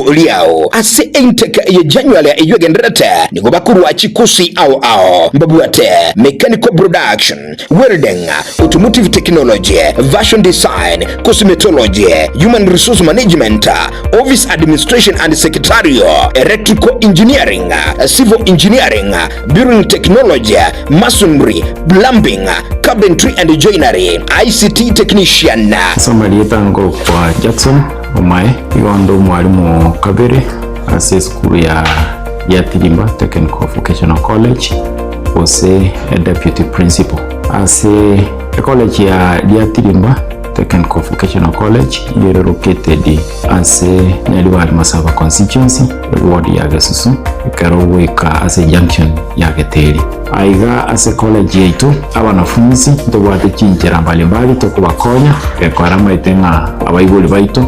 richibu riao. Ase intake ye January eyio egendererete nigo bakorua chikosi ao ao mbabwate Mechanical Production, Welding, Automotive Technology, Fashion Design, Cosmetology, Human Resource Management, Office Administration and Secretarial, Electrical Engineering, Civil Engineering, Building Technology, Masonry, Plumbing, Carpentry and Joinery, ICT Technician. Ase amarieta ngokwa Jackson Omae, igo onde omwalimu o kabere ase esukuru ya Giatirimba Technical Vocational College gose deputy principal. Ase ecollege ya Giatirimba Technical Vocational College iga ere located ase Nyaribari Masaba Constituency, eward ya Gesusu, ekero ogoika ase junction ya Geteri. Aiga ase college yaito abanafunsi ntobwate chinchera mbalimbali tokobakonya gekora maete ng'a abaibori baito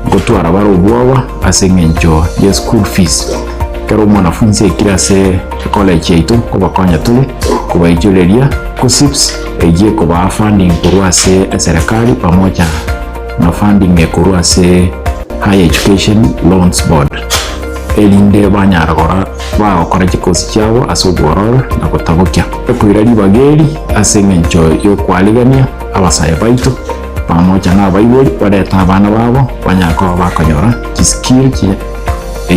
ngotwara bare obwoba ase eng'encho ye school fees. Ekero omwanafunsi aikire ase ecollege yaito nkobakonya tore kobaichoreria KUCCPS eyio ekobaa funding korwa ase eserekari pamoja na funding ekorwa ase Higher Education Loans Board erinde banyara gora bagokora chikosi chiabo ase obwororo na gotabokia. Ekoira ribaga eri ase engencho y'okwarigania abasae baito pamoja na abaibori barete abana babo banyare koba bakonyora chiskill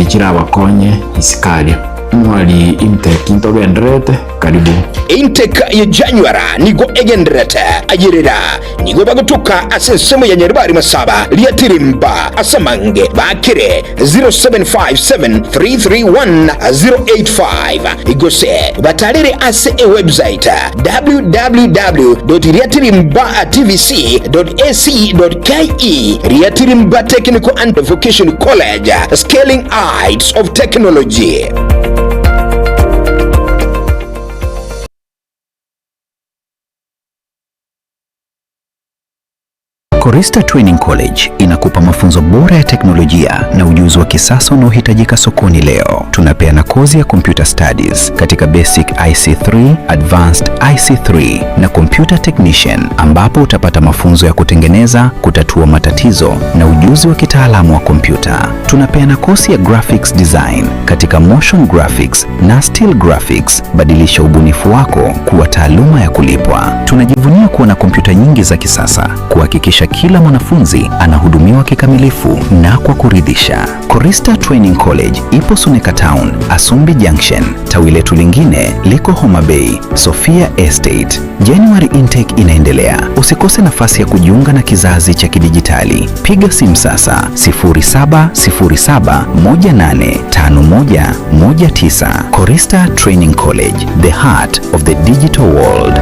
chirabakonye isiko aria. Mwari intake ntogendererete karibu. Intake ye January nigo egendererete ayerera nigo bagotoka ase ensemo ya Nyaribari Masaba Riatirimba ase amange bakire 0757331085 gose batarere ase ewebsite www.riatirimbatvc.ac.ke Riatirimba Technical and Vocation College, Scaling Heights of Technology. Korista Training College inakupa mafunzo bora ya teknolojia na ujuzi wa kisasa unaohitajika sokoni leo. Tunapeana kozi ya Computer Studies katika Basic IC3, Advanced IC3 na Computer Technician ambapo utapata mafunzo ya kutengeneza, kutatua matatizo na ujuzi wa kitaalamu wa kompyuta. Tunapeana kozi ya Graphics Design katika Motion Graphics na Still Graphics. Badilisha ubunifu wako kuwa taaluma ya kulipwa. Tunajivunia kuwa na kompyuta nyingi za kisasa kuhakikisha kila mwanafunzi anahudumiwa kikamilifu na kwa kuridhisha. Korista Training College ipo Suneka Town, Asumbi Junction. Tawi letu lingine liko Homa Bay, Sofia Estate. January intake inaendelea. Usikose nafasi ya kujiunga na kizazi cha kidijitali. Piga simu sasa 0707185119. Korista Training College, the heart of the digital world.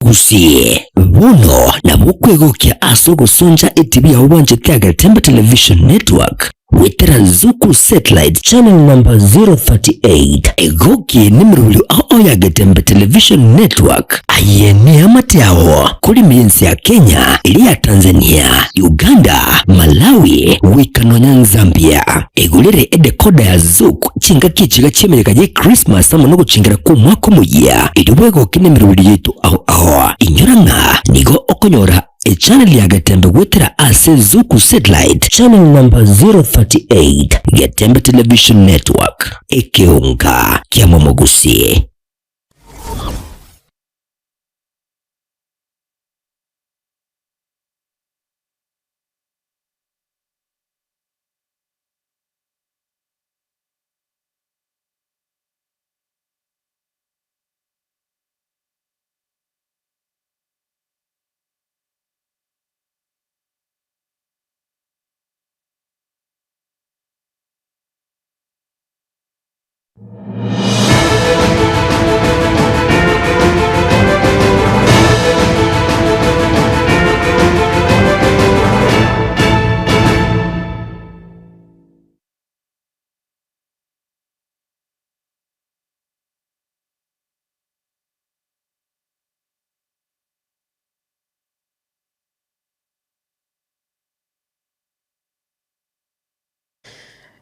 Gusii, bono nabo okwegokia ase ogosoncha etibi yao bwanchete ya Getembe Television Network goetera Zuku Satellite Channel number 038. Egoki nemerobio ao ya Getembe Television Network. Aye neamate ao korime ense ya Kenya, eria ya Tanzania, Uganda, Malawi, goika nonya Zambia. Egorere edecoder ya Zuku chingaki echiga chi'emeyega ye Christmas amo nogochengera kw'omwaka omoyia, erio bwegoke nemeroberi yaito ao ao. Inyora ng'a nigo okonyora echannel ya Getembe goetera ase Zuku Satellite channel number 038, Getembe Television Network, ekeonga kia momogusi.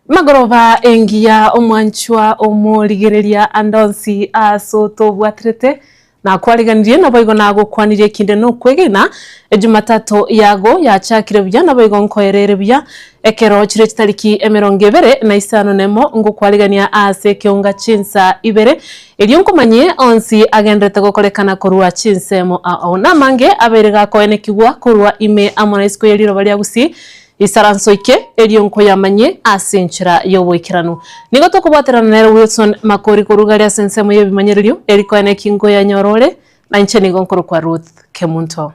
Magoroba engiya omwanchwa omorigereria ande onsi ase otobwaterete. Nakwariganirie, naboigo nagokwanirie ekinde nokwegena, Ejumatatu yago yachakire buya, naboigo nkoereire buya, ekero chire chitariki emerongo ebere na isano nemo ngokwarigania aase ekeonga chinsa ibere, erio nkomanyie onsi agenderete gokorekana korwa chinsemo ao. Namange abeire gakoenekigwa korwa ime amo na isiko ye riroba ria Gusii, Isaranso ike, erio nkoyamanyie ase enchera y'oboikeranu. Nigo tokobwaterana nere Wilson Makori korwa gari ase ensemo y'ebimanyererio, eri koena eki nkoyanyora ore, na inche nigo nkorokwa Ruth Kemunto.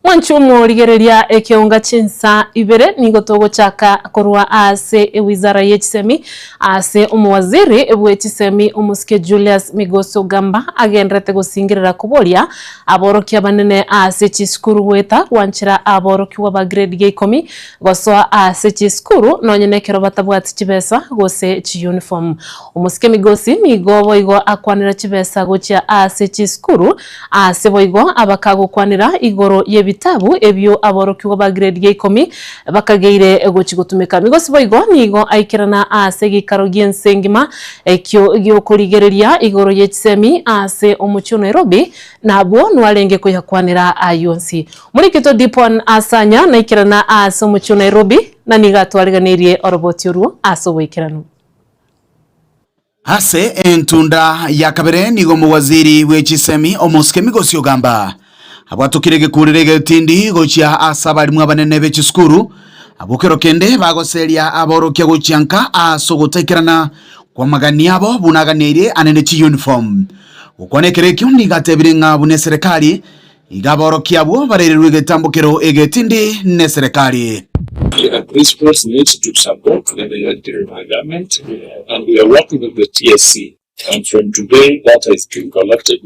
Mwanche omorigereria ekeonga chinsa ibere nigo togochaka korwa ase ewizara ye chisemi ase omowaziri bwe chisemi omosike Julius Migos Ogamba agenderete gosingerera koboria Aborokia abanene ase chisukuru goeta gwanchera aborokigwa ba grade ya ikomi gosoa ase chisukuru nonye nekero batabwati chibesa gose chiuniform. Omosike Migosi nigo boigo akwanera chibesa gochia ase chisukuru ase boigo abakagokwanera igoro yebitabu ebio aborokigwa ba grade ya ikomi bakageire gochi gotumeka. Migosi boigo nigo aikerana ase egeikaro giense engima ekio giokorigereria igoro yechisemi ase omochie o Nairobi Na abwo nwarenge koyakwanera ayio onsi. Morikito Dipon Asanya naikerana aase omochie o Nairobi, na nigo atwariganeirie oroboti orwo ase oboikeranu. Ase entunda ya kabere nigo omowaziri bwe chisemi omosike Migosi Ogamba abwatokire egekurero egetindi gochia ase abalimu abanene be chisukuru abwo kero kende bagoseria aborokia gochia nka ase ogotaikerana kw'amagani abo buna aganeirie anene chiuniform. Gokwana ekero ekio nigo atebire ng'a buna eserekari iga aborokia abwo barererwe egetambokero egetindi neserekari. The principals need to support the government and we are working with the TSC and from today data is being collected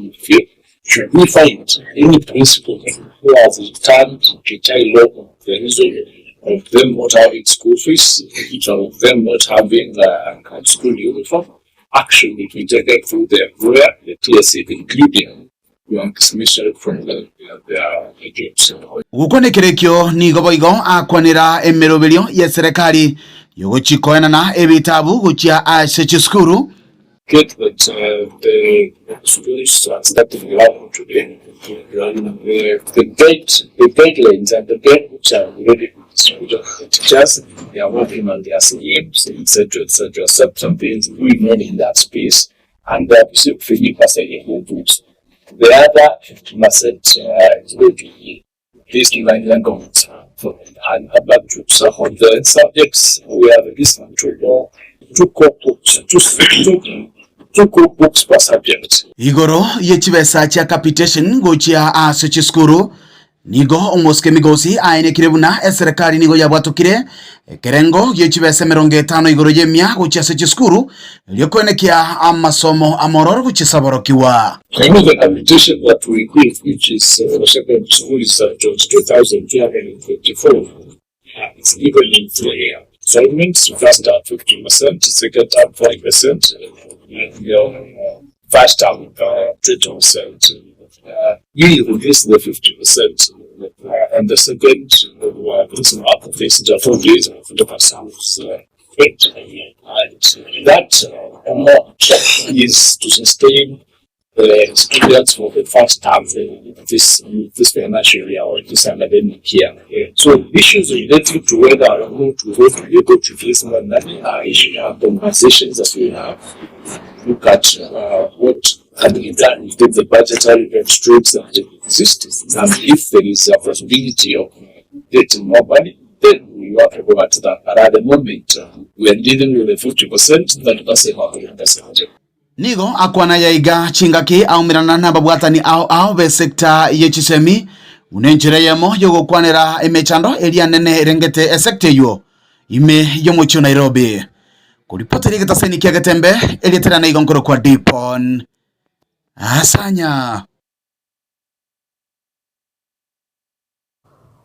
should we find any principal who has returned a child off the reason of them not having school fees, of them not having the school uniform, action will be taken through the employer, the TSC including your dismissal from the, their jobs. Gokwana ekero ekio nigo boigo akwanera emeroberio y'eserekari y'ogochia koenana ebitabu gochia ase chisukuru. Get that the schools are starting learning today. The date, the guidelines and the guidebooks are already the teachers, they are working on their schemes, etc., etc. So something is going on in that space, and that is 50% includes. The other 50% is going to be based on language. And about to some of the subjects, we have listened to law, two core books, two, two, two core books per subject. Igoro ye chibesa chia capitation gochia ase chisukuru Nigo omosike Migosi aenekire buna eserekari nigo yabwatokire ekerengo gie chibesa 50 igoro y'emia gochia ase chisukuru erio koenekia amasomo amororo gochia ase aborokigwa. I know the capitation that we give which is for secondary school is 22,224 it's given in three installments, first term 50%, second term 5%, first term 20%. We reduce the 50% and the second up this 40%. And that amount is to sustain the students for the first term this this financial year or this academic year. So issues relating to whether or not we will be able to raise more money are issues are conversations that we have. Look at what can be done within the budgetary constraints that exist, and if there is a possibility of getting more money, then we have to go back to that. But at the moment, we are dealing with the 50%, 30%, 100%. Nigo akwana yaiga chingaki aumerana nababwatani ao ao b'esecta ye chisemi buna enchera eyemo y'ogokwanera emechando eria nene erengete esecta eywo ime y'omochie o Nairobi. Koripotera egetaseni kia Getembe, erieta riane igo nkorokwa Dipon Asanya.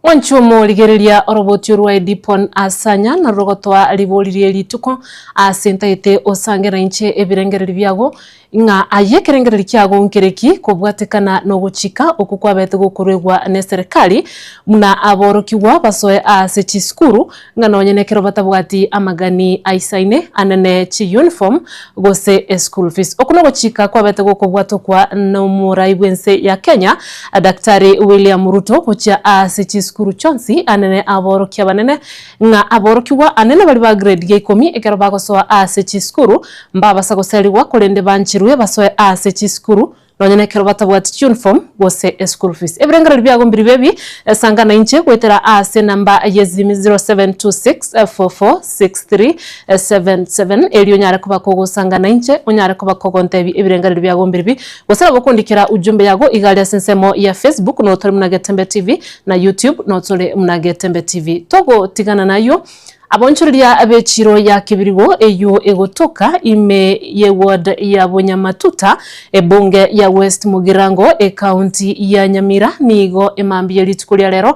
Mwanchi omorigereria oroboti rwa Edipon Asanya narwo rogotoa ribori rie rituko ase ntaete osange nainche ebirengereri biago Ng'a aye ekerengererio kiago nkereki kobwatekana nogochika okwo kwabete gokoruegwa neserekari, buna aborokigwa basoe aase chisukuru, ng'a nonye nekero batabwati amagani aisaine anene chiuniform gose eschool fees. Okwo nogochika kwabete gokobwatokwa nomorai bwense ya Kenya Daktari William Ruto gochia aase chisukuru chionsi anene aborokia abanene Ng'a aborokigwa anene baria ba grade ya ikomi ekero bagosoa aase chisukuru, mbabasa goserigwa korende bancherwe basoe aase chisukuru nonya nekero batabwati chiuniform gose eschool fees. Ebirengererio biago mbiribio ebi, sanga nainche goetera aase enamba yesimi 0726446377 erio onyare koba kogosanga nainche onyare koba kogontebia ebirengererio biago mbiribi gose nabo okondikera ujumbe yago iga aria ase ensemo ya Facebook notore buna Getembe TV na YouTube notore muna Getembe TV. Togotigana nayio, abonchoreria b'echiro ya Kebirigo eyio egotoka ime ye ward ya Bonyamatuta, ebunge ya West Mugirango, ecounty ya Nyamira nigo emambia ye rituko ria rero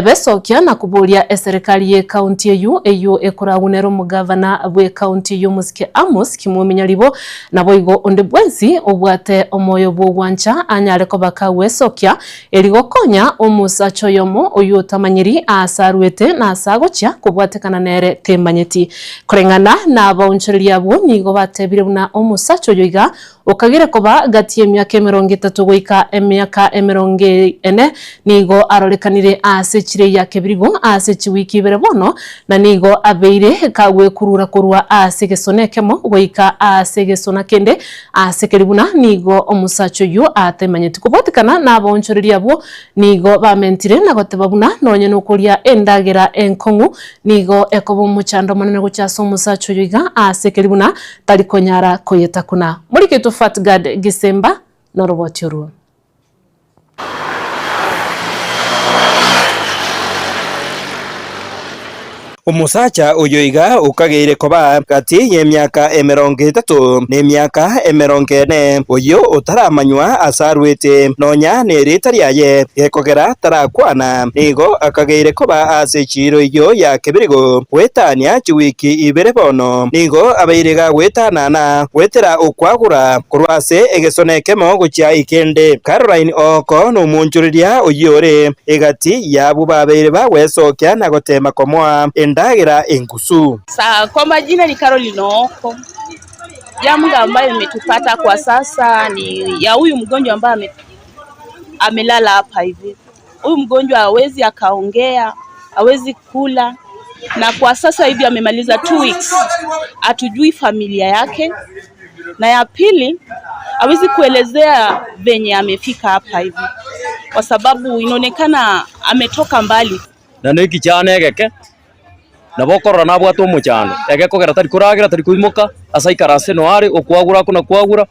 besokia na koboria eserekari ye county eyio eyio ekoragwa nere omogavana bwe county eyio omosike Amos Kimwemi Nyaribo naboigo onde bwensi obwate omoyo bw'ogwancha anyare koba kagwesokia Erio gokonya omosacha oyomo oyio otamanyiri aase aruete na aase agochia kobwatekana nere temanyeti. Koreng'ana nabaonchoreria abwo nigo batebire buna omosacha oyo iga okagire koba gati y'emiaka emerongo etato goika emiaka emerongo ene nigo arorekanire aase echire ya kebirigo aase chiwiki ibere bono na nigo abeire kagwekurura korwa aase egesona ekemo goika aase egesona kende Ase keria buna nigo omosacha oyio atemanyeti kobwatekana nabaonchoreria abwo, nigo bamentire na goteba buna nonye nokoria endagera enkong'u nigo ekoba omochando omonene gochia ase omosacha oyo iga ase keria buna tari konyara koyetakuna. Moriketwe Fatgard Gisemba noroboti orwo. Omosacha oyo iga okageire koba gati y'emiaka emerongo etato na emiaka emerongo ene, oyio otaramanywa ase arwete, nonya nerieta riaye, gekogera tarakwana. Nigo akageire koba ase echiiro eyio ya kebirigo goetania chiwiki ibere bono. Nigo abeire gagwetanana goetera okwagura korwa ase egesona ekemo gochia ekende. Caroline Ooko nomoonchoreria oyio ore egati y'abwo babeire bagwesokia na goteema komoa endagera engusu. Kwa majina ni Caroline Ooko. Janga ambayo imetupata kwa sasa ni ya huyu mgonjwa ambaye amelala hapa hivi. Huyu mgonjwa hawezi akaongea, hawezi kula na kwa sasa hivi amemaliza two weeks, hatujui familia yake. Na ya pili hawezi kuelezea venye amefika hapa hivi, kwa sababu inaonekana ametoka mbali. Na nekichano egeke, nabo okorora nabwate omochando, egekogera tari koragera, tari koimoka, ase aikare ase noare, okwagura ako na kwagura,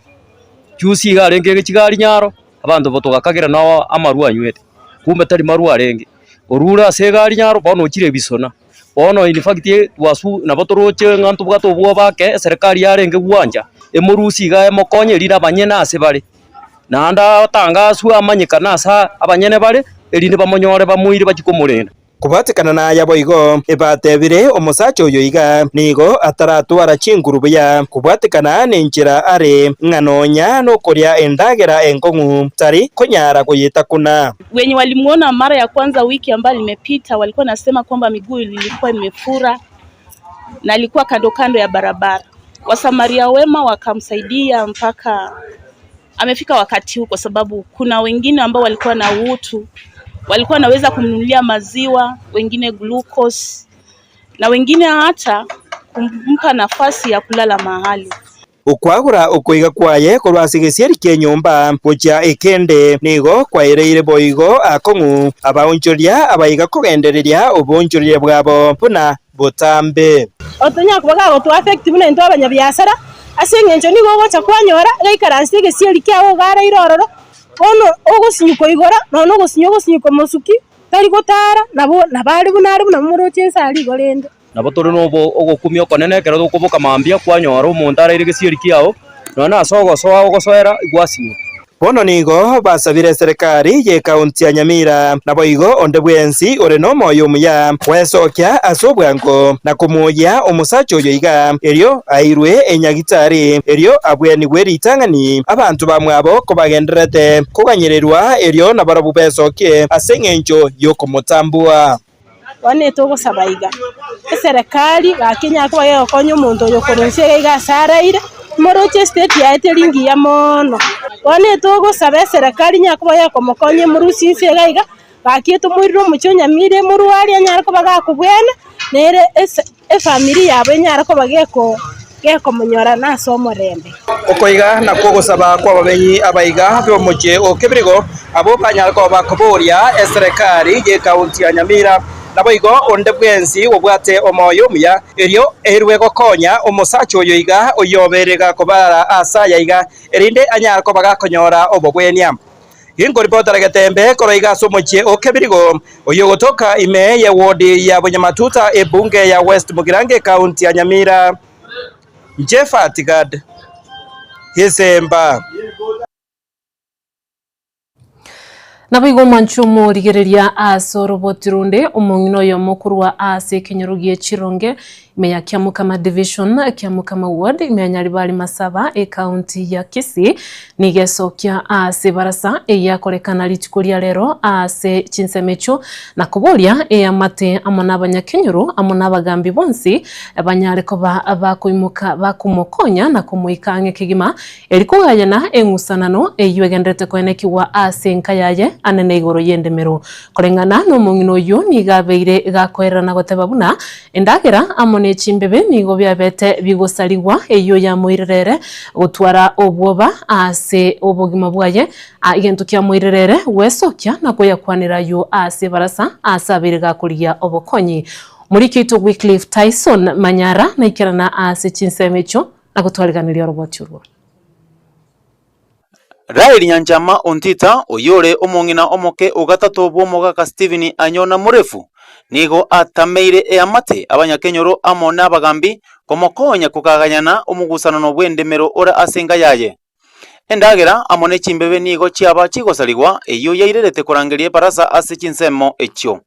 juzi iga arenge ege chigari nyaro, abanto bo togakagera noo amarwa anywete, kumbe tari marwa arenge, orure ase egari nyaro bono ochire ebisona. Bono in fact twasu nabo toroche ng'a ntobwate obwoba ake, eserekari yarenge gwancha, emorusie iga emokonye erinde abanyene ase bare. Naende atangaswe amanyekane ase abanyene bare, erinde bamonyore bamoire bachie komorenda. Kobwatekana naya boigo, ebatebire omosacha oyo iga, nigo ataratwara chinguru buya, kobwatekana nenchera are, ng'a nonya nokoria endagera enkong'u tari konyara koyetakuna. Wenye walimuona mara ya kwanza wiki ambayo limepita walikuwa wanasema kwamba miguu ilikuwa imefura na alikuwa kando kando ya barabara. Wasamaria wema wakamsaidia mpaka amefika wakati huu, kwa sababu kuna wengine ambao walikuwa na utu, walikuwa wanaweza kumnunulia maziwa, wengine glucose na wengine hata kumpa nafasi ya kulala mahali. Okwagura okoiga kwaye korwa ase egesieri ki'enyomba gochia ekende nigo kwaereire boigo akong'u abaonchoria abaiga kogendereria oboonchoreria bwabo buna botambe. Otonyara koba gagotoa affect buna intwe abanyabiasara, ase eng'encho nigo ogocha kwanyora gaikaransete egesieri kiago iga araire ororo, bono ogosinywa koigora nonya na ogosinywa ogosinywa komosuki, tari gotara nabo nabo are buna are buna momoroche inse aria igo rende. Nabo tore nobo ogokumia okonene ekero tokoboka mambia kwanyora omonto araire gesieri kiao, nonya na ase ogosoa ogosoera gwasinywa. Bono nigo basabire eserekari y'ekaunti ya Nyamira, naboigo onde bwensi ore nomoyo omuya gwesokia ase obwango na komoyia omosacha oyo iga, erio airwe enyagitari, erio abwenigwe ritang'ani abanto bamwabo kobagendererete koganyererwa, erio nabarabwo besokie ase engencho y'okomotambua. Bono etogosaba iga, eserekari gaki enyare koba gegokonya omonto oyo korwa inse iga iga ase araire, moroche estate yaye teri ngiya moono. Bono etogosaba eserekari enyare koba gekomokonya emorusie inse iga iga, gaki etomoirere omochie o Nyamira emorwarie anyare koba gakobwena, nere ese efamiri yabo enyare koba geko gekomonyora nase omorembe. Oko iga nakwo ogosaba kw'abamenyi abaiga b'omochie o Kebirigo, abwo banyare koba bakoboria eserekari y'ekaunti ya Nyamira, naboigo onde bwensi obwate omoyo omuya, erio erwe gokonya omosacha oyo iga oyobeire gakobara aase aya iga, erinde anyare koba gakonyora obogwenia. Ginkoripotera getembe korwa iga ase omochie o Kebirigo, oyio ogotoka ime ye ward ya Bunyamatuta ebunge ya West Mugirango ekaunti ya Nyamira. Inche Fatigad Gisemba. Naboigo omwanche omorigereria ase oroboti runde, omong'ina oyomo korwa ase ekenyoro gie Chironge, ime ya Kiamokama Division, Kiamokama Ward, ime ya Nyaribari Masaba, ecounty ya Kisii, nigo esokia ase ebarasa eyakorekana rituko ria rero ase chinsemo echio, na koboria eamate amo nabanyakenyoro amo nabagambi bonsi banyare koba bakoimoka bakomokonya na komoika ang'e kegima, eri kogayana eng'usanano eyio egendererete koenekigwa ase enka yaye anene igoro y'endemero. Koreng'ana nomong'ina oyio nigo abeire gakoerera na goteba buna endagera amo ne chimbebe nigo biabete bigosarigwa eyio yamoirire ere gotwara obwoba ase obogima bwaye, egento kiamoirire ere gwesokia na koyakwanera ayio ase ebarasa aase abeire gakorigia obokonyi. Omoriki oito Wycliffe Tyson Manyara naikerana ase chinsemo echio na gotwariganeria oroboti orwo. Raeli Nyanchama Ontita, oyio ore omong'ina omoke o gatato bw'omogaka Stephen Anyona Morefu, nigo atameire eamate, abanyakenyoro amo nabagambi komokonya kogagayana omogusanano bw'endemero ore ase enka yaye. Endagera amo ne chimbebe nigo chiaba chigosarigwa, eyio yairerete korangeria ebarasa ase chinsemo echio.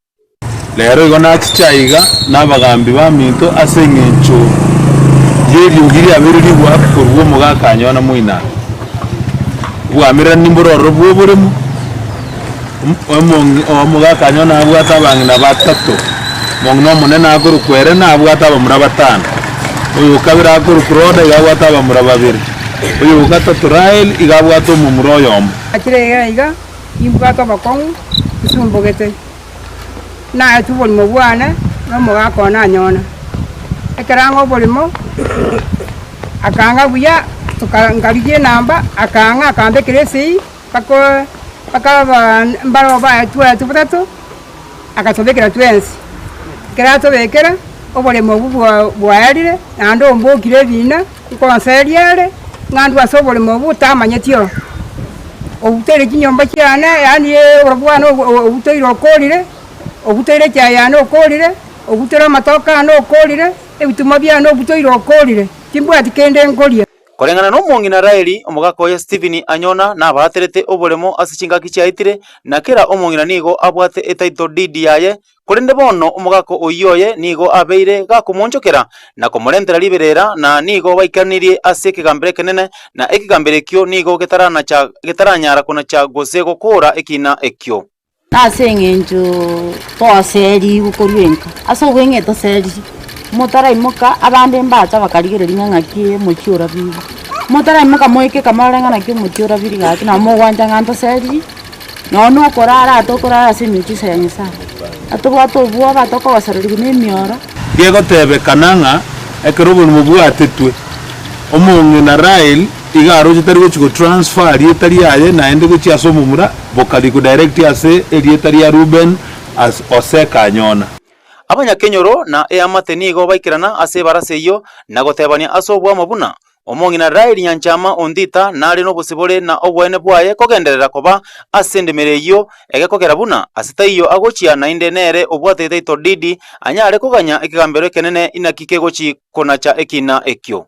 Rero igo nachiche aiga nabagambi baminto ase engencho y'eriogi riabeire rigoaka korwa omogaka anyona moino aa. Obwamererani mbore ororo bw'oboremo, omogaka anyona abwate abang'ina batato, omong'ina omonene akorokwa ere nabwate abamura batano, oyo o kabere akorokwa Roda iga abwate abamura babere, oyo o gatato Raeli iga abwate omomura oyomo. Nachire iga iga, nimbwate obokong'u nsumbogete. Naetwe oborimo bwane, na omogaka one anyona. Ekero ang'a oborimo, akang'a buya, toka nkarigia enamba, akang'a akambekera esei, mpaka mpaka aba mbaroo baetwe aetwe batato, agatobekera twensi. Ekero atobekera, oboremo obwo bwa bwaerire, naende ombokire ebina, nkonseria are, ng'a ndwe ase oboremo obwo otamanyeti oo. Obutoire chinyomba chiane, yaani oborobwo bwane obutoire okorire, obutoire echae yane okorire, obutoire amatoke ane okorire, ebituma biane obutoire okorire, timbwati kende nkoria. Koreng'ana nomong'ina Raeli, omogaka oye Stephen Anyona nabaaterete oboremo ase chingaki chiaetire, na kera omong'ina nigo abwate etitle deed yaye Korende bono omogaka oyio oye nigo abeire gakomoonchokera na komorentera riberera, na nigo baikeranirie ase ekegambero ekenene, na ekegambero ekio nigo getaranacha getaranyara konacha gose gokoora ekiina ekio. Ase eng'encho toserigwe korwa enka, ase obweng'e toseriri, motaraimoka abande mbacha bakarigereria ng'a ng'aki omochie orabire. Motaraimoka moike eka morore ng'a naki omochie orabire gaki nabo mogwancha ng'a ntoseriri. Nonya na okorara tokorara ase emiujiza ya Nyasae, atobwate obwoba tokogosererigwa na emioro. Gegotebekana ng'a ekero oborimo bwatetwe, omong'ina Rael iga aroche tari gochia gotransfer rieta riaye naende gochia ase omomura, bokari kodirect ase erieta ria Reuben as Oseka Anyona. Abanyakenyoro na eamate nigo baikerana ase ebarasa eyio na gotebania ase oboamo buna. Omong'ina Raeli Nyanchama Ontita nare nobosibore na oboene bwaye kogenderera koba ase endemero eyio egekogera buna ase taiyo agochia naende nere obwate title deed anyare koganya ekegambero ekenene inaki kegochi konacha ekina ekio.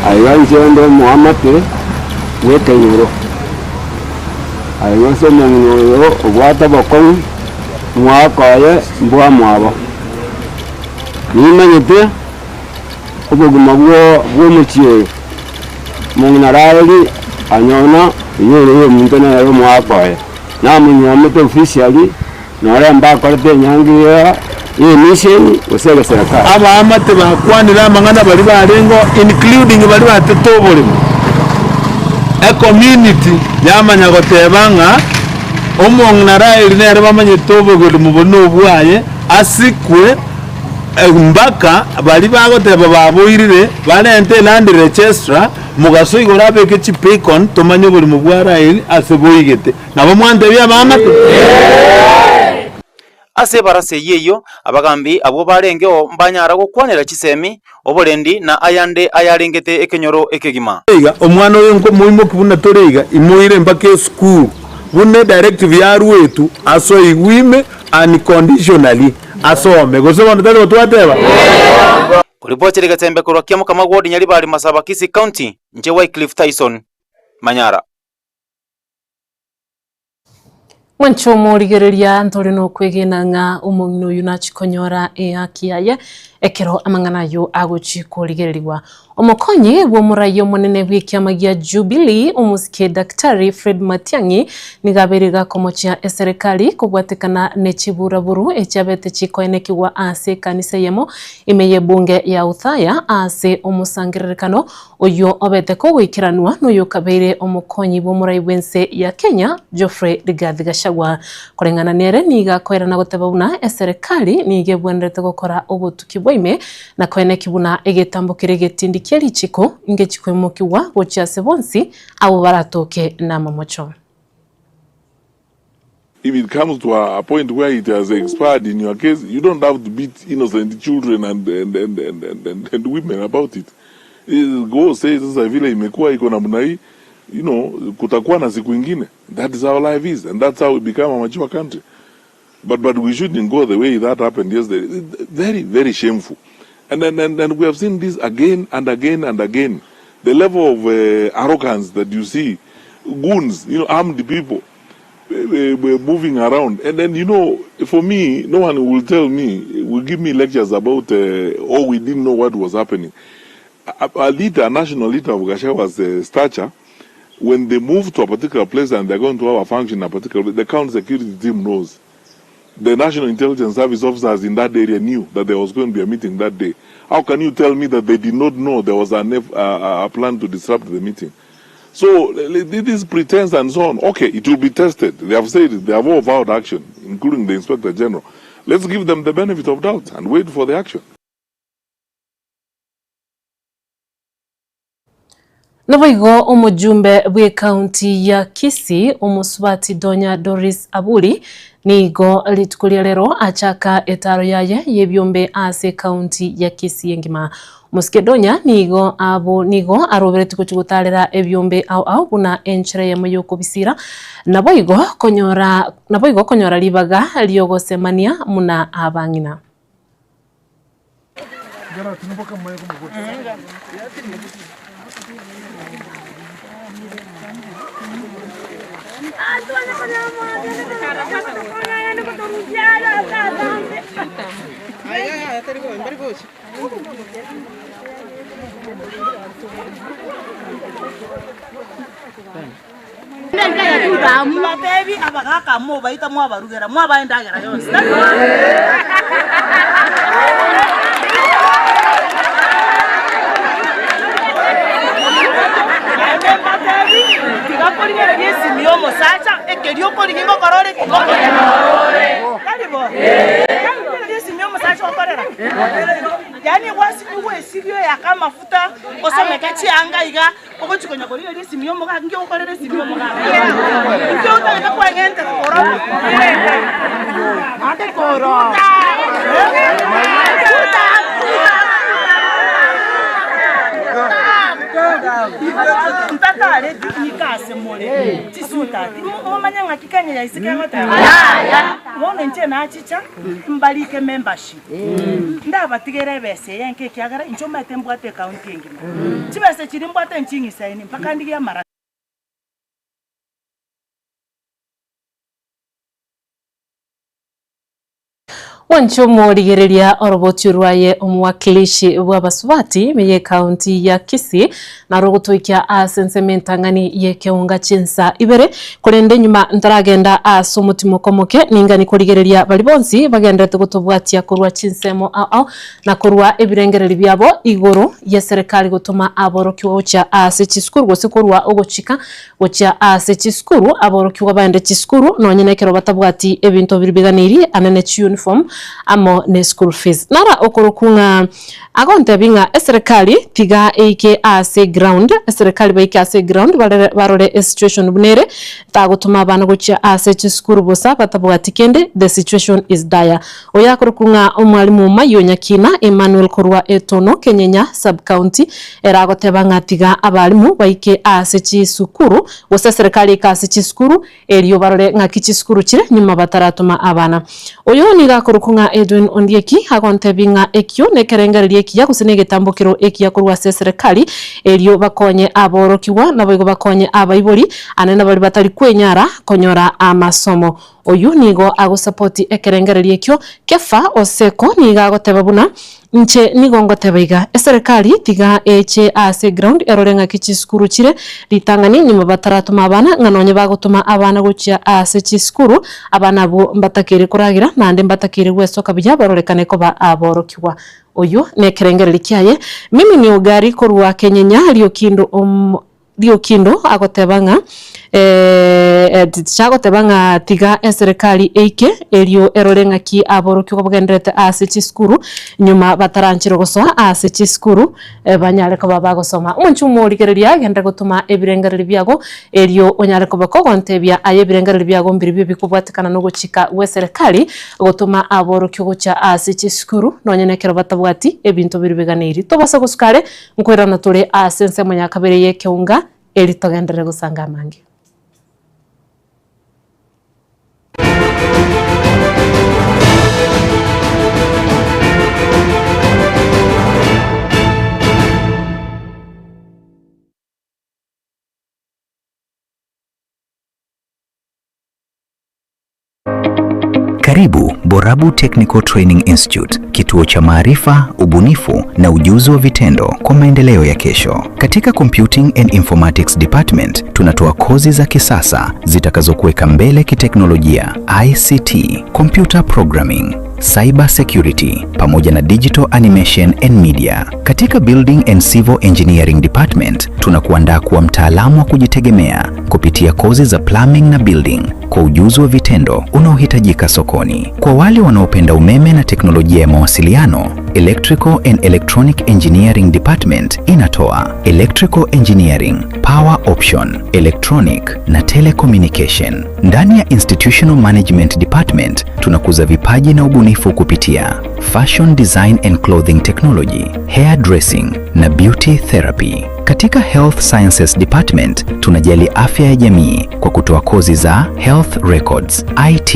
Aiga inche onde omoamate bw'ekenyoro, aiga ase omong'ina oyo obwate obokong'u, omwaka oye mbwamwabo. Nimanyete obogima bw'omochie oyo, omong'ina Raheli anyona oyio ore oyominto nere omwaka oye, namonyuomete officially. Nore mbakorete enyangi y'emisheni gose egeserekari. Abaamate bakwanire amang'ana baria barengeo including baria batete oboremo. Ecommunity yamanya goteba ng'a omong'ina Raeli nere bamanyete oboremo boria nobwaye asikwe mpaka baria bagoteba baboirire barente eland registrar mogaso igoro abeke chipicon tomanye oboremo bwa Raeli ase boigete. Nabo mwantebia abaamate? Ase ebarasa eyio eyio abagambi abwo barengeo mbanyara gokwanera chisemi, oborendi, na ayande ayarengete ekenyoro ekegima. Iga omwana oyo nkomoimoki buna tore iga, imoire mpaka esukuru, buna edirective yaruetwe, asoigwe ime unconditionally, asome. Gose bono tari bo twateba? Koripoti rigesembe korwa Kiamokama Ward Nyaribari Masaba Kisii County, inche Wycliffe Tyson, Manyara. Mwanche omorigereria ntore nokwegena ng'a omong'ina oyio nachie konyora ehaki yaye ekero amang'ana ayio agochia korigererigwa. Omokonyi bw'omorai omonene bw'ekiama gia Jubilee omosike Daktari Fred Matiang'i nigo abeire gakomochia eserekari kobwatekana ne chiburaburu echiabete chikoenekigwa ase ekanisa eyemo ime y'ebunge ya Othaya ase omosangererekano Oyio obete kogoikeranwa noyokabeire omokonyi bw'omorai bw'ense ya Kenya, Geoffrey Rigathi Gachagua. Koreng'ana nere nigo akoerana goteba buna eserekari nigo ebwenerete gokora obotuki bwa ime na koeneki buna egetambo keria egetindi kia richiko ngechi koimokigwa gochia ase bonsi abwo baratoke namamocho. If it comes to a point where it has expired in your case, you don't have to beat innocent children and, and, and, and, and, and, and women about it. Go say sasa vile imekuwa iko namna hii, you know, kutakuwa na siku ingine. That is how life is and that's how we become a mature country. But, but we shouldn't go the way that happened yesterday. Very, very shameful. And, and, and, and we have seen this again and again and again. The level of uh, arrogance that you see, goons, you know, armed people moving around. And then, you know, for me, no one will tell me, will give me lectures about, uh, oh, we didn't know what was happening. A, a leader, a national leader of Gachagwa's uh, stature, when they move to a particular place and they're going to have a function in a particular place, the county security team knows. The National Intelligence Service officers in that area knew that there was going to be a meeting that day. How can you tell me that they did not know there was a, a, a plan to disrupt the meeting? So this pretense and so on, okay, it will be tested. They have said it, they have all vowed action, including the Inspector General. Let's give them the benefit of doubt and wait for the action. Naboigo omojumbe bw'ecounty ya Kisii omosubati Donya Doris Aburi nigo rituko ria rero achaka etaro yaye y'ebiombe ase ecounty ya Kisii engima. Omosike Donya nigo abo nigo aroberetie gochia gotarera ebiombe ao ao buna enchera eyemo y'okobisira naboigo konyora naboigo konyora ribaga riogosemania muna abang'ina. Mbatebi abagaaka mobaita mwabarugera, mwabaa endagera yonsi. Naende mbatebi, tiga korigereria esimi y'omosacha, ekeria okorigia ngokora ore ki? Ngokorera. Tari bo? Rigereria esimi y'omosacha okorera. Yaani gwasinyigwa esibio eyake amafuta, osomeke chianga iga. Ogochia konya korigereria esimi y'omogaka, inki ogokorera esimi y'omogaka? Inki otagete kweng'entera korora? Ntatareti nika ase more chisutati, momanye ng'aki Kenya ya isiko egoteba? Bono inche nachicha mbarike membership, ndabatigere ebesa eye enke ekiagera inche omanyete mbwate ekaunti engima. Chibesa chiria mbwate nching'isaini mpaka ndigie amara. Mwanche omorigereria orobotio rwaye omowakilishi bw'abasubati ime y'ecounty ya Kisii naro ogotoikia ase ensemo entang'ani y'ekeunga chinsa ibere korende nyuma ntaragenda ase omotimoko omoke ningani korigereria baria bonsi bagenderete gotobwatia korwa chinsemo ao ao na korwa ebirengererio biabo igoro y'eserekari gotoma aborokigwa gochia ase chisukuru gose korwa ogochika Gochia ase chisukuru, aborokigwa baende chisukuru nonye nekero batabwati ebinto biria biganeiri ane ne chiuniform amo ne school fees. Nara okorokwu ng'a agontebi ng'a eserekari tiga eike ase eground, eserekari baike ase eground barere barore esituation buna ere, tagotoma abana gochia ase chisukuru bosa batabwati kende, the situation is dire. Oyo akorokwu ng'a omwalimu Mayo Nyakina Emmanuel korwa Etono Kenyenya Sub-County ere agoteba ng'a tiga abalimu baike ase chisukuru gose eserekari eike ase chisukuru erio barore ng'aki chisukuru chire nyuma bataratoma abana. Oyo nigo akorokwa ng'a Edwin Ondieki agontebia ng'a ekio nekerengererio ekiya gose negetambokero ekiya korwa ase eserekari erio bakonye aborokigwa naboigo bakonye abaibori ane na baria batari kwenyara konyora amasomo. Oyio nigo agosapoti ekerengererio ekio. Kefa Oseko nigo agoteba buna, Inche nigo ngoteba iga, eserekari tiga eche ase eground erore ng'aki chisukuru chire ritang'ani nyuma bataratoma abana ng'a nonye bagotoma abana gochia ase chisukuru, abana abwo mbatakeire koragera naende mbatakeire gwesoka buya barorekane koba aborokigwa. Oyio nekerengererio kiaye. Mimi ni Ogari korwa Kenyenya Riokindo om. Riokindo agoteba ng'a agoteba ng'a tiga eserekari eike erio erore ng'aki aborokigwa bagendererete ase chisukuru nyuma batarancherwa gosoa ase chisukuru banyare koba bagosoma. Omonche omorigereria genda gotoma ebirengererio biago erio onyare koba kogontebia aye ebirengererio biago mbirobio bikobwatekana nogochika gweserekari gotoma aborokigwa gocha ase chisukuru nonye nekero batabwati ebinto biria biganeiri. Tobasa gosuka are Nkoirana tore ase ensemo ya kabere y'ekeunga, eri togenderere gosanga amange. Karibu Borabu Technical Training Institute, kituo cha maarifa, ubunifu na ujuzi wa vitendo kwa maendeleo ya kesho. Katika Computing and Informatics Department tunatoa kozi za kisasa zitakazokuweka mbele kiteknolojia, ICT, computer programming, cyber security pamoja na digital animation and media. Katika Building and Civil Engineering Department tunakuandaa kuwa mtaalamu wa kujitegemea kupitia kozi za plumbing na building kwa ujuzi wa vitendo unaohitajika sokoni. Kwa wale wanaopenda umeme na teknolojia ya mawasiliano, Electrical and Electronic Engineering Department inatoa Electrical Engineering, Power Option, Electronic na Telecommunication. Ndani ya Institutional Management Department tunakuza vipaji na ubunifu kupitia Fashion Design and Clothing Technology, Hair Dressing na Beauty Therapy. Katika Health Sciences Department tunajali afya ya jamii kwa kutoa kozi za Health Records, IT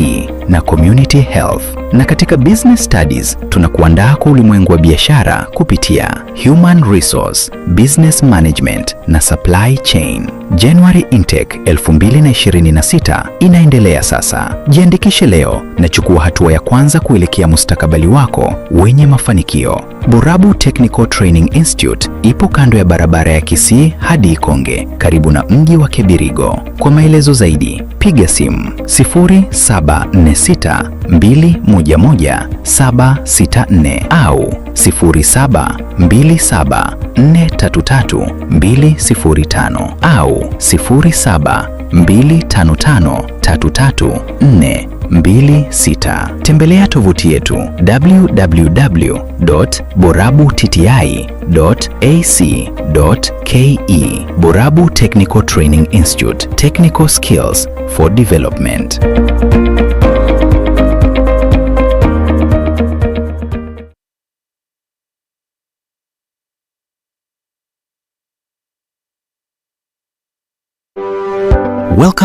na Community Health. Na katika Business Studies tunakuandaa kwa ulimwengu wa biashara kupitia Human Resource, Business Management na Supply Chain. January Intake 2026 inaendelea sasa. Jiandikishe leo na chukua hatua ya kwanza kuelekea mustakabali wako wenye mafanikio. Borabu Technical Training Institute ipo kando ya barabara ya Kisii hadi Ikonge, karibu na mji wa Kebirigo. Kwa maelezo zaidi, piga simu 0746 211 764 au 0727 433 205 au 0725 533 426. Tembelea tovuti yetu www.borabutti.ac.ke. Borabu Technical Training Institute, Technical Skills for Development.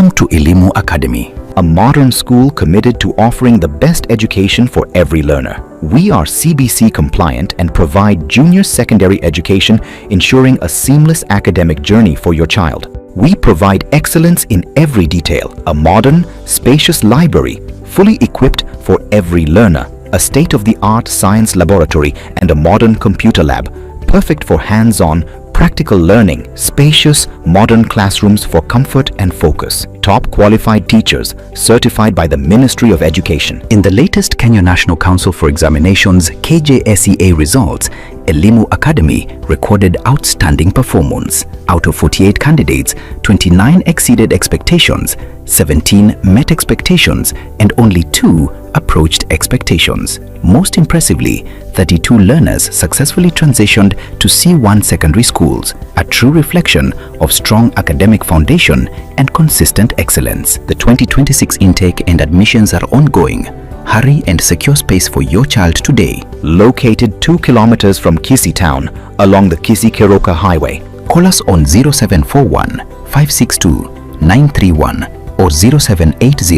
Welcome to Elimu Academy, a modern school committed to offering the best education for every learner. We are CBC compliant and provide junior secondary education, ensuring a seamless academic journey for your child. We provide excellence in every detail, a modern, spacious library, fully equipped for every learner, a state-of-the-art science laboratory and a modern computer lab, perfect for hands-on, practical learning, spacious, modern classrooms for comfort and focus, top qualified teachers certified by the Ministry of Education. In the latest Kenya National Council for Examinations KJSEA results, Elimu Academy recorded outstanding performance. Out of 48 candidates, 29 exceeded expectations, 17 met expectations, and only 2 approached expectations. Most impressively, 32 learners successfully transitioned to C1 secondary schools, a true reflection of strong academic foundation and consistent excellence. The 2026 intake and admissions are ongoing. Hurry and secure space for your child today. Located 2 kilometers from Kisii town along the Kisii-Keroka Highway. Call us on 0741 562 931 or 0780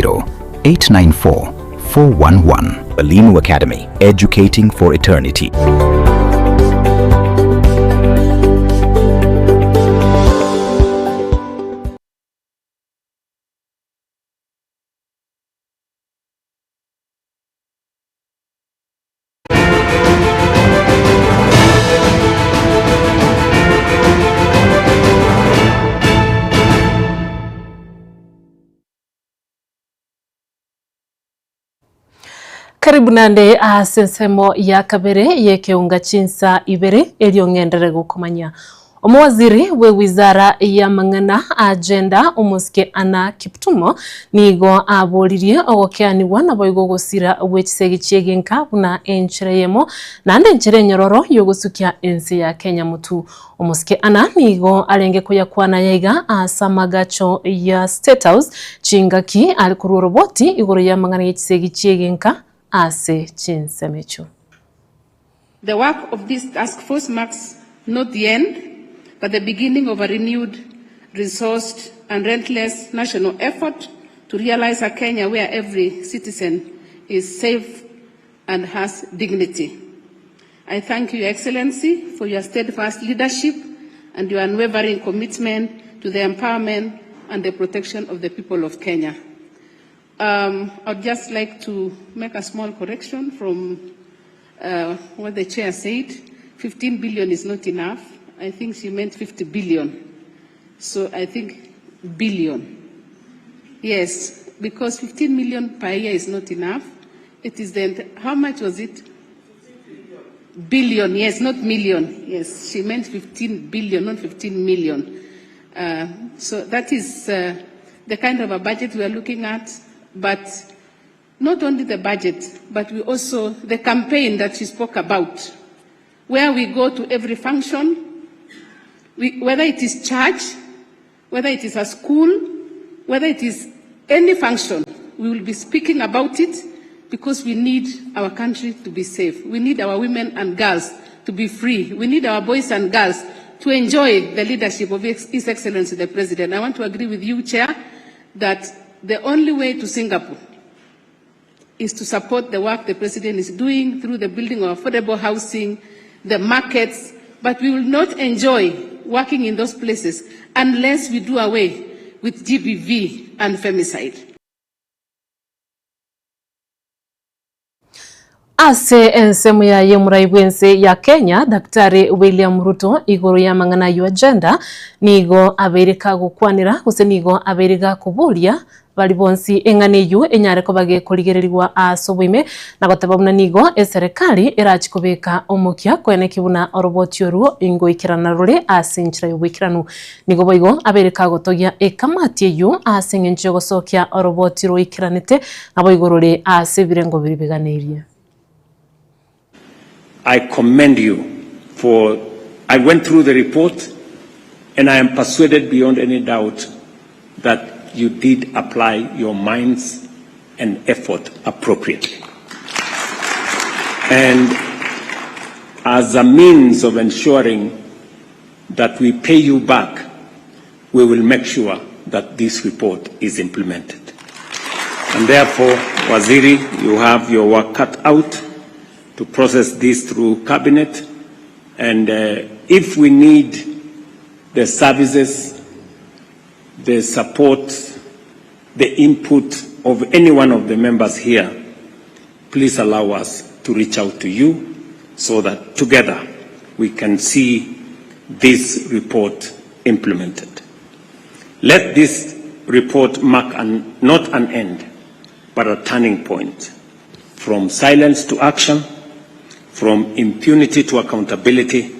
894 411. Elimu Academy, educating for eternity. Karibu nande ase ensemo ya kabere y'ekeunga chinsa ibere erio ng'enderere gokomanya. Omowaziri bw'ewizara y'amang'ana a gender omosike Anna Kiptumo nigo aboririe ogokeanigwa naboigo ogosira gwe chisegi chi'egenka buna enchera eyemo naende enchera enyororo y'ogosukia ense ya Kenya motu. Omosike Anna nigo arenge koyakwana ayaiga ase amagacho ya State House chingaki are korwa oroboti igoro y'amang'ana ye chisegi chi'egenka ase chinsemo echio. The work of this task force marks not the end, but the beginning of a renewed, resourced and relentless national effort to realize a Kenya where every citizen is safe and has dignity. I thank you, Your Excellency, for your steadfast leadership and your unwavering commitment to the empowerment and the protection of the people of Kenya. Um, I'd just like to make a small correction from uh, what the chair said. 15 billion is not enough. I think she meant 50 billion. So I think billion. Yes, because 15 million per year is not enough. It is then, how much was it? Billion, yes, not million. Yes, she meant 15 billion, not 15 million. Uh, so that is uh, the kind of a budget we are looking at. But not only the budget, but we also the campaign that she spoke about, where we go to every function, we, whether it is church, whether it is a school, whether it is any function, we will be speaking about it because we need our country to be safe. We need our women and girls to be free. We need our boys and girls to enjoy the leadership of His Excellency the President. I want to agree with you, Chair, that the only way to Singapore is to support the work the President is doing through the building of affordable housing, the markets, but we will not enjoy working in those places unless we do away with GBV and femicide. Ase ensemo yaye omorai bw'ense ya Kenya Daktari William Ruto igoro y'amang'ana ayio agenda nigo abeire kagokwanera gose nigo abeire gakoboria Baria bonsi eng'ana eyio enyare koba gekorigererigwa aase oboime, na goteba buna nigo eserekari erachi kobeka omokia koenekia buna oroboti orwo ingoikerana rore ase enchera y'oboikeranu. Nigo boigo abeire kagotogia ekamati eyio ase engencho y'ogosokia oroboti roikeranete naboigo rore ase ebirengo biria biganeirie. I commend you for I went through the report and I am persuaded beyond any doubt that you did apply your minds and effort appropriately. And as a means of ensuring that we pay you back, we will make sure that this report is implemented. And therefore, Waziri, you have your work cut out to process this through cabinet. And uh, if we need the services, the support, the input of any one of the members here, please allow us to reach out to you so that together we can see this report implemented. Let this report mark an, not an end, but a turning point from silence to action, from impunity to accountability,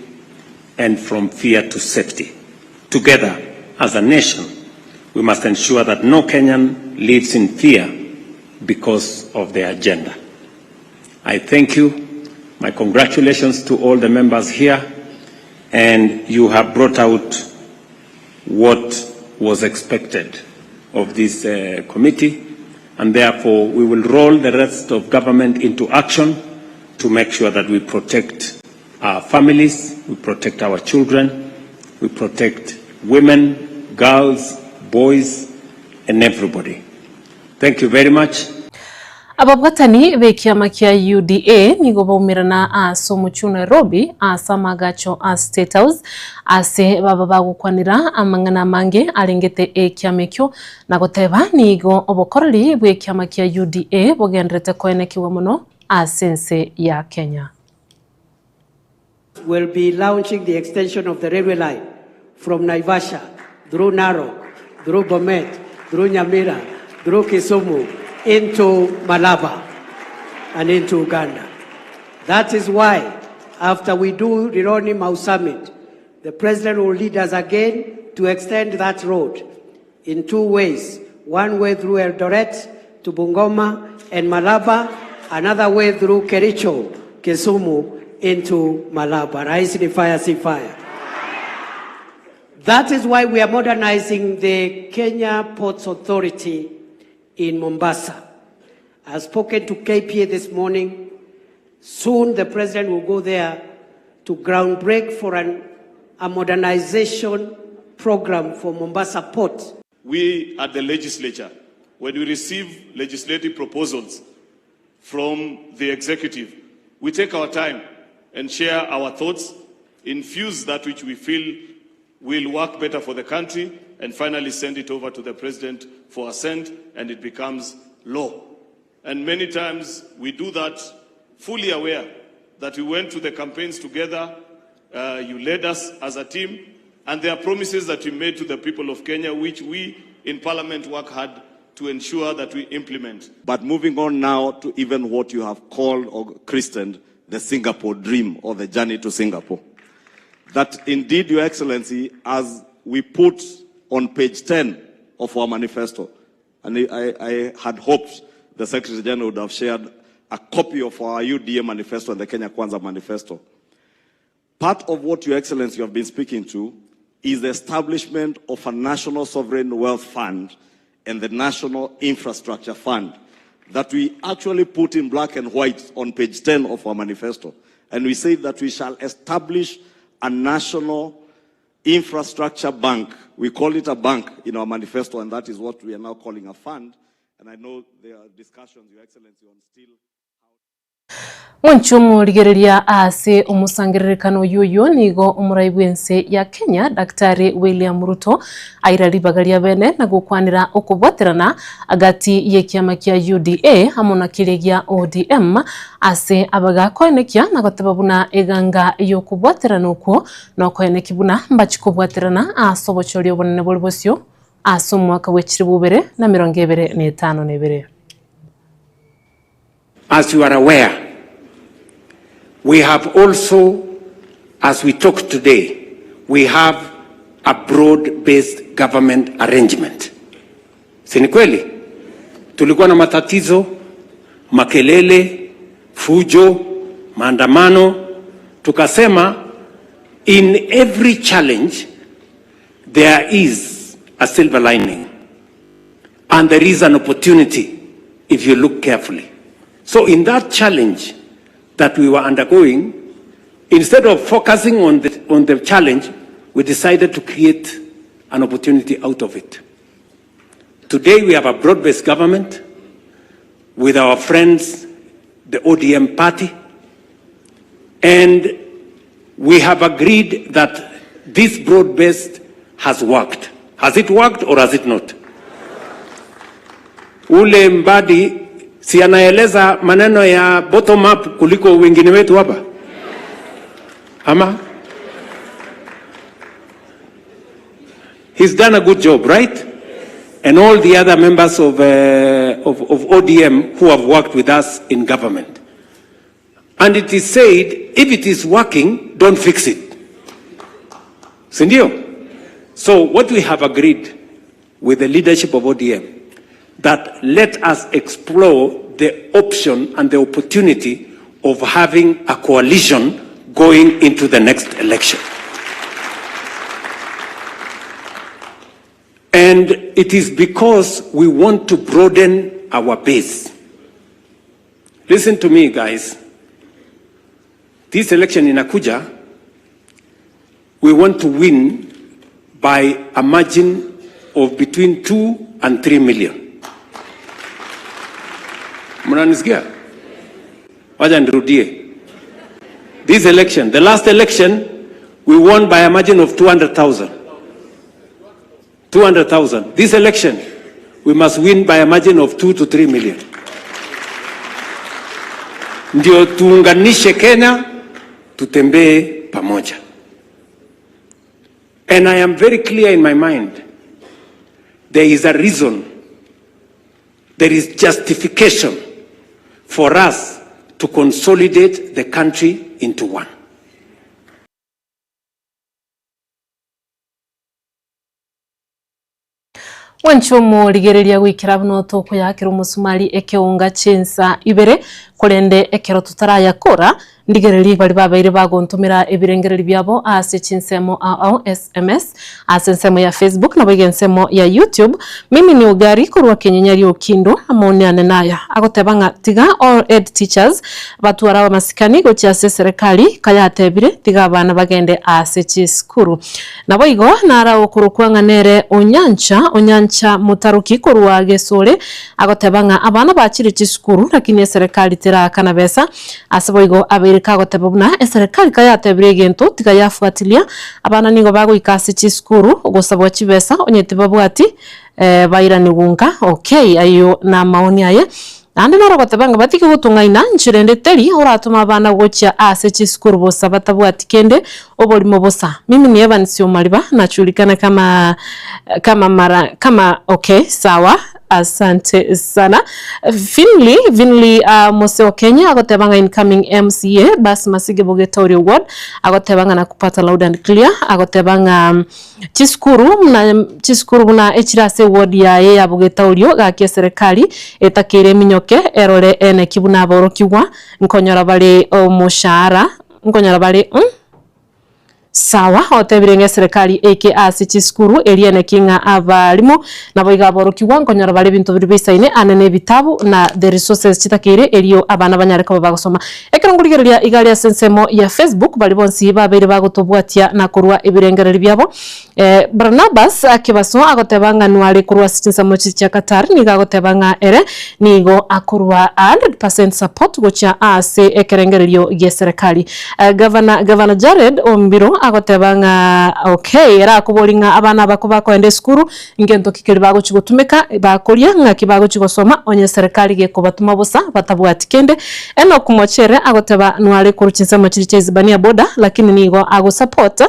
and from fear to safety. Together, as a nation, we must ensure that no Kenyan lives in fear because of their agenda. I thank you. My congratulations to all the members here. And you have brought out what was expected of this uh, committee. And therefore, we will roll the rest of government into action to make sure that we protect our families, we protect our children, we protect women, girls, boys, and everybody. Thank you very much. Ababwatani b'ekiama kia UDA nigo baumerana ase omochie o Nairobi ase amagacho a State House ase baba bagokwanera amang'ana amange arengete ekiama ekio na goteba nigo obokoreri bw'ekiama kia UDA bogenderete koenekigwa mono ase ense ya Kenya. will be launching the extension of the railway line from Naivasha through Narok, through Bomet, through Nyamira, through Kisumu, into Malaba and into Uganda. That is why, after we do Rironi Mau Summit, the president will lead us again to extend that road in two ways. One way through Eldoret to Bungoma and Malaba, another way through Kericho, Kisumu into Malaba. Rais ni fire, si fire. That is why we are modernizing the Kenya Ports Authority in Mombasa. I've spoken to KPA this morning. Soon the president will go there to groundbreak for an, a modernization program for Mombasa Port. We at the legislature, when we receive legislative proposals from the executive, we take our time and share our thoughts, infuse that which we feel will work better for the country, and finally send it over to the president for assent, and it becomes law. And many times we do that fully aware that we went to the campaigns together, uh, you led us as a team, and there are promises that we made to the people of Kenya, which we in Parliament work hard to ensure that we implement. But moving on now to even what you have called or christened the Singapore dream or the journey to Singapore. That indeed, Your Excellency, as we put on page 10 of our manifesto, and I, I had hoped the Secretary General would have shared a copy of our UDA manifesto and the Kenya Kwanza manifesto. Part of what Your Excellency you have been speaking to is the establishment of a national sovereign wealth fund and the National Infrastructure Fund that we actually put in black and white on page 10 of our manifesto. And we say that we shall establish a national infrastructure bank. We call it a bank in our manifesto, and that is what we are now calling a fund. And I know there are discussions, Your Excellency, on still Mwanche omorigereria ase omosangererekano oyio oyio nigo omorai bw'ense ya Kenya Daktari William Ruto aira ribaga ria bene na gokwanera okobwaterana agati y'ekiama kia UDA amo na keria gia ODM ase abagakoenekia na goteba buna eganga y'okobwaterana okwo nokoeneki buna mbachi kobwaterana ase obochori obonene bore bosio ase omwaka bwe chilifu ibere na emerongo ebere na etano na ebere. As you are aware, we have also, as we talk today, we have a broad-based government arrangement. Si ni kweli? Tulikuwa na matatizo, makelele, fujo, maandamano. Tukasema in every challenge there is a silver lining and there is an opportunity if you look carefully. So in that challenge that we were undergoing, instead of focusing on the, on the challenge, we decided to create an opportunity out of it. Today we have a broad-based government with our friends, the ODM party, and we have agreed that this broad-based has worked. Has it worked or has it not? Ule Mbadi si anaeleza maneno ya bottom up kuliko wengine wetu hapa ama? He's done a good job, right? And all the other members of, uh, of, of ODM who have worked with us in government. And it is said, if it is working, don't fix it. Sindio? So what we have agreed with the leadership of ODM, that let us explore the option and the opportunity of having a coalition going into the next election. And it is because we want to broaden our base. Listen to me, guys. This election in Akuja, we want to win by a margin of between 2 and 3 million. Mnanisikia? Wacha nirudie. This election, the last election, we won by a margin of 200,000. 200,000. This election, we must win by a margin of 2 to 3 million. Ndio tuunganishe Kenya, tutembee pamoja. And I am very clear in my mind. There is a reason, there is justification for us to consolidate the country into one. Mwanche omorigereria goikera buna otokoyakera omosumari ekeonga chinsa ibere, korende ekero totarayakora, ndigererie baria babeire bagontomera ebirengereri biabo ase chinsemo ao ao, sms, ase ensemo ya Facebook naboigo ensemo ya YouTube. Mimi ni Ogari korwa Kenyenya Riokindo, amaoni ane naya agoteba ng'a tiga all head teachers batware amasikani gochia ase eserekari kayatebire tiga abana bagende ase chisukuru. Naboigo nara okorokwa ng'a nere Onyancha, Onyancha Motaroki korwa Gesore, agoteba ng'a abana bachire chisukuru lakini eserekari teraakana besa. Ase boigo abeire kagoteba buna eserekari kayatebire egento tiga yafuatilia, abana nigo bagoika ase chisukuru gosabwa chibesa onye tibabwati bairanigwe nka. Okay, ayio namaoni aye. Naende noro ogoteba ng'a batige gotong'aina nchera ende teri oratome abana gochia ase chisukuru bosa batabwati kende, oborimo bosa. Mimi ni Evans Omariba najulikana kama kama mara kama okay sawa asante sana. Finley Vinley uh, Mose wa Kenya agoteba ng'a incoming MCA bas Masige Bogetoria ward agoteba ng'a nakupata loud and clear agoteba ng'a Chisukuru buna chisukuru buna echire ase eward yaye ya Bogetaurio gaki eserekari etakeire eminyoke erore eneki buna aborokigwa nkonyora bare omoshahara nkonyora bare mm sawa otebire ng'a eserekari eike ase chisukuru eria eneki ng'a abalimu naboigo aborokigwa nkonyora bare ebinto biria bisaine ane na ebitabu na the resources chitakeire erio abana banyare koba bagosoma. Ekero nkorigereria iga aria ase ensemo ya Facebook, baria bonsi babeire bagotobwatia na korua ebirengererio biabo. Barnabas Kebaso agoteba ng'a nware korwa ase chinsemo chiria chia Qatar, nigo agoteba ng'a ere nigo akorua 100% support gochia ase ekerengererio gi'eserekari. Gavana Gavana Jared Ombiro agoteba ng'a okay, ere akobori ng'a abana aba kobakoenda esukuru Ngento ki keria bagochia gotumeka bakoria, ng'aki bagochia gosoma, onye eserekari gekobatoma bosa batabwati kende. Enock Mochere agoteba nware korwa chinsemo chiria chia Isibania border lakini nigo ago support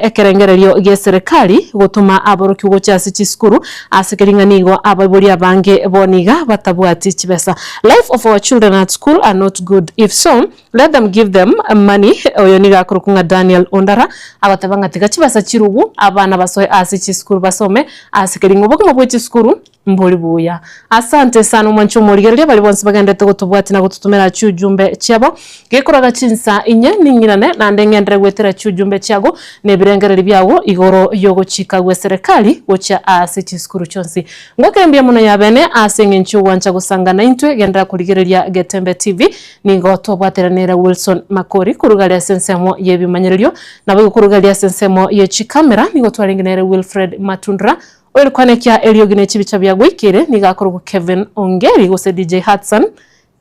ekerengererio gieserekari gotoma aborokigwa gochia ase chisukuru ase keria ng'a nigo abaibori abange bono iga batabwati chibesa. Life of our children at school are not good if so Let them give them money, oyo nigo akorokwa ng'a Daniel Ondara, agoteba ng'a tiga chibesa chirugu abana basoe ase chisukuru basome ase keri ng'a obogima bwe chisukuru mbori buya. Asante sana omwanchi omorigereria baria bonsi bagenderete gotobwatia na gototomera chiujumbe chiabo. Gekoraga chinsa inye ning'irane naende ng'enderere goetera chiujumbe chiago na ebirengererio biago igoro yogochika gwe serikali gochia ase chisukuru chionsi. Ngoakere mbuya mono yabene ase eng'encho yogwancha gosanga naintwe genderera korigereria Getembe TV. Nigo twabwateranire Wilson Makori korwa aria ase ensemo y'ebimanyererio, naboigo korwa aria ase ensemo ye chikamera nigo twarenge nere Wilfred Matundura. Oyorikwanekia eriogi ne chibicha bia goikire nigo akorokwa Kevin Ongeri gose DJ Hudson,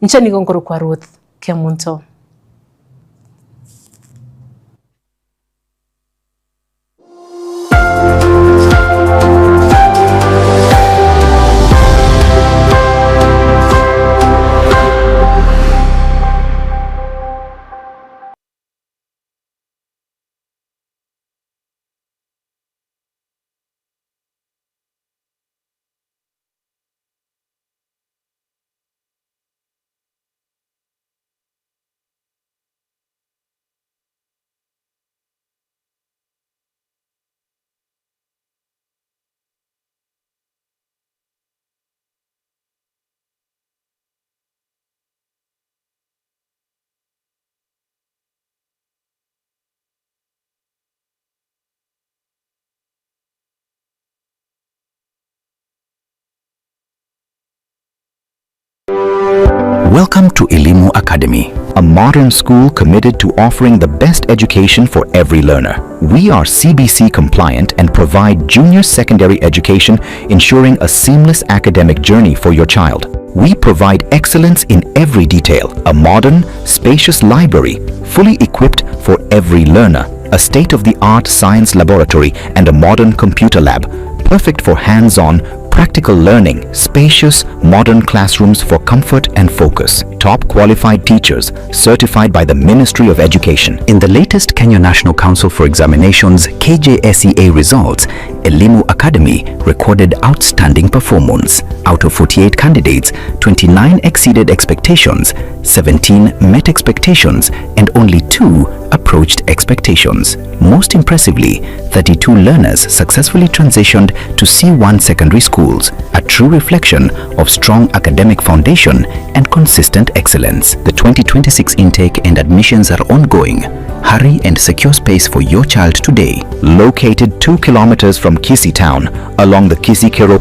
inche nigo nkorokwa Ruth Kemunto. Welcome to Elimu Academy, a modern school committed to offering the best education for every learner. We are CBC compliant and provide junior secondary education, ensuring a seamless academic journey for your child. We provide excellence in every detail, a modern, spacious library fully equipped for every learner, a state-of-the-art science laboratory and a modern computer lab, perfect for hands-on, practical learning, spacious, modern classrooms for comfort and focus, top qualified teachers certified by the Ministry of Education. In the latest Kenya National Council for Examinations KJSEA results, Elimu Academy recorded outstanding performance. Out of 48 candidates, 29 exceeded expectations, 17 met expectations, and only 2 approached expectations. Most impressively, 32 learners successfully transitioned to C1 secondary schools, a true reflection of strong academic foundation and consistent excellence. The 2026 intake and admissions are ongoing. Hurry and secure space for your child today. Located 2 kilometers from Kisii town along the Kisii Kero